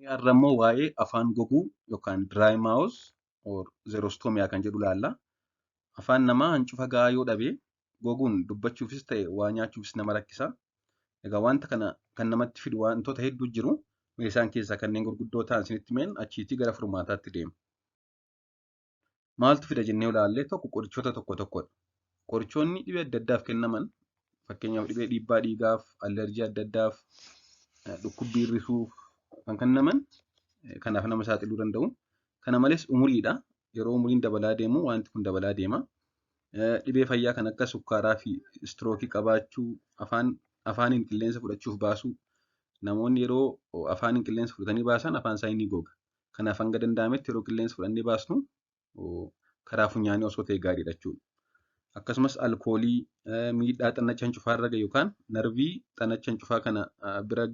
Har'a immoo waa'ee afaan goguu yookaan dry mouth or xerostomia kan jedhu ilaalla. Afaan namaa hancufa gahaa yoo dhabe goguun dubbachuufis ta'e waa nyaachuufis nama rakkisa. Egaa wanta kana kan namatti fidu wantoota hedduu jiru. Isaan keessaa kanneen gurguddoo ta'an isinitti himeen achiitii gara furmaataatti deema. Maaltu fida jennee ilaalle tokko qorichoota tokko tokkodha. Qorichoonni dhibee adda addaaf kennaman fakkeenyaaf dhibee dhiibbaa dhiigaaf, allerjii adda addaaf, dhukkubbii hir'isuuf kan kennaman kanaaf nama saaxiluu danda'u. Kana malees umuriidha. Yeroo umuriin dabalaa deemu wanti kun dabalaa deema. Dhibee fayyaa kan akka sukkaaraa fi istirookii qabaachuu, afaaniin qilleensa fudhachuuf baasuu. Namoonni yeroo afaaniin qilleensa fudhatanii baasan afaan isaanii ni goga. Kanaaf hanga danda'ametti yeroo qilleensa fudhannee baasnu karaa funyaanii osoo ta'e gaariidha jechuudha. Akkasumas alkoolii, miidhaa xannacha hancufaa irra gahe yookaan narvii xannacha hancufaa kana bira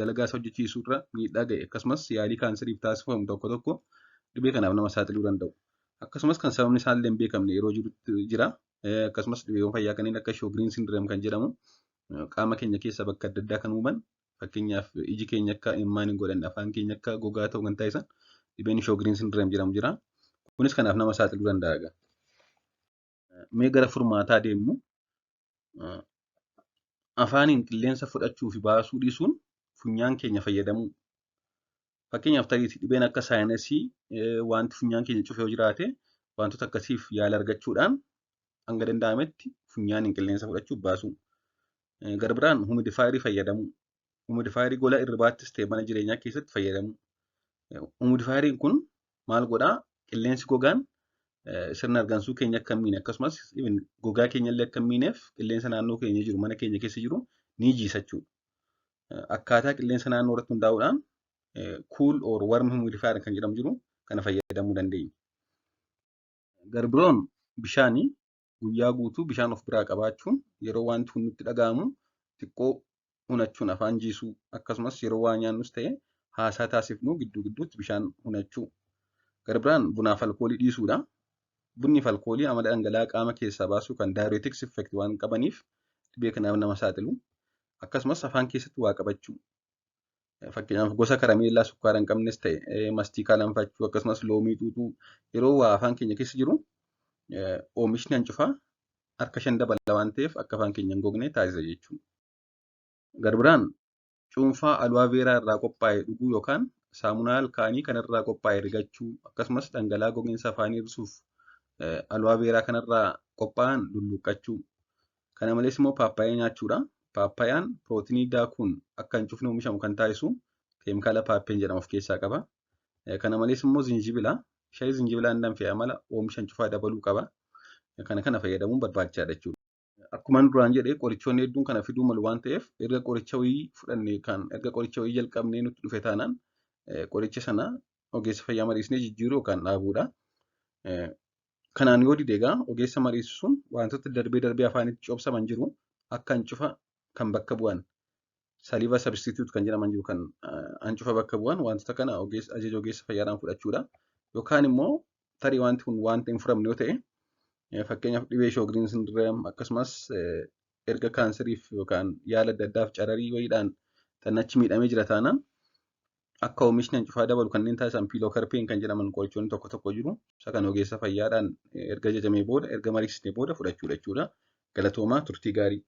dalagaa isa hojjechiisuu irra miidhaa gahe akkasumas yaalii kaanseriif taasifamu tokko tokko dhibee kanaaf nama saaxiluu danda'u. Akkasumas kan sababni isaa illee hin beekamne yeroo jirutti jira. Akkasumas dhibeewwan fayyaa kanneen akka Sjogren syndrome kan jedhamu qaama keenya keessa bakka adda addaa kan uuman, fakkeenyaaf iji keenya akka imimmaan hin godhanne, afaan keenya akka gogaa ta'u kan taasisan dhibeen Sjogren syndrome jedhamu jira. Kunis kanaaf nama saaxiluu danda'a. Mee gara furmaataa deemnu. Afaaniin qilleensa fudhachuu fi baasuu dhiisuun funyaan keenya fayyadamuu. Fakkeenyaaf tarii dhibeen akka saayinasii wanti funyaan keenya cufe yoo jiraate wantoota akkasiif yaala argachuudhaan hanga danda'ametti funyaaniin qilleensa fudhachuuf baasuu. Gara biraan humidifaayirii fayyadamuu. Humidifaayirii gola irribaattis ta'e mana jireenyaa keessatti fayyadamuu. Humidifaayiriin kun maal godhaa? Qilleensi gogaan sirna argansuu keenya akka hin miine akkasumas gogaa keenya illee akka hin miineef qilleensa naannoo keenya jiru mana keenya keessa jiru ni jiisa jechuudha. Akkaataa qilleensa naannoo irratti hundaa'uudhaan cool or warm humidifier kan jedhamu jiru kana fayyadamuu dandeenya. Gara biroon bishaanii guyyaa guutuu bishaan of biraa qabaachuun yeroo wanti kun nutti dhaga'amu xiqqoo hunachuun afaan jiisuu akkasumas yeroo waa nyaannus ta'e haasaa taasifnu gidduu gidduutti bishaan hunachuu. Gara biraan bunaaf alkoolii dhiisuudha. Bunni fi alkoolii amala dhangala'aa qaama keessaa baasuu kan diuretics effect waan qabaniif dhibee kanaaf nama saaxilu. Akkasumas afaan keessatti waa qabachuu. Fakkeenyaaf gosa karameellaa sukkaara hin qabnes ta'e mastiikaa lanfachuu akkasumas loomii xuuxuu yeroo waa afaan keenya keessa jiru oomishni hancufaa harka shan dabala waan ta'eef akka afaan keenya hin gogne taasisa jechuudha. Gara biraan cuunfaa aloe vera irraa qophaa'e dhuguu yookaan saamunaa ilkaanii kanarraa qophaa'e rigachuu akkasumas dhangala'aa gogiinsa afaanii hir'isuuf aloe vera kanarraa qophaa'an lulluuqqachuu. Kana malees immoo paappaayyaa nyaachuudha. Paappaayyaan pirootinii daakuun akka hancufni oomishamu kan taasisu keemikaala papain jedhamu of keessaa qaba. Kana malees immoo zinjibila. Shaayii zinjibilaan danfe amala oomisha hancufaa dabaluu qaba. Kana kana fayyadamuun barbaachisaadha jechuudha. Akkuma duraan jedhe qorichoonni hedduun kana fiduu malu waan ta'eef erga qoricha wayii fudhanne kan erga qoricha wayii jalqabnee nutti dhufe taanaan qoricha sana ogeessa fayyaa mariisnee jijjiiruu yookaan dhaabuudha. Kanaan yoo dide egaa ogeessa mariisisuun wantoota darbee darbee afaanitti cobsaman jiru akka hancufa kan bakka bu'an saliva substitute kan jedhaman jiru kan hancufa bakka bu'an wantoota kana ogeessa ajaja ogeessa fayyaadhaan fudhachuudha. Yookaan immoo tarii wanti kun wanta hin furamne yoo ta'e, fakkeenyaaf dhibee Sjogren syndrome akkasumas erga kaanseriif yookaan yaala adda addaaf cararii wayiidhaan xannachi miidhamee jira taanaan akka oomishni hancufaa dabalu kanneen taasisan pilocarpine kan jedhaman qorichoonni tokko tokko jiru. Isa kan ogeessa fayyaadhaan erga ajajamee booda erga mariisisnee booda fudhachuudha jechuudha. Galatoomaa, turtii gaarii.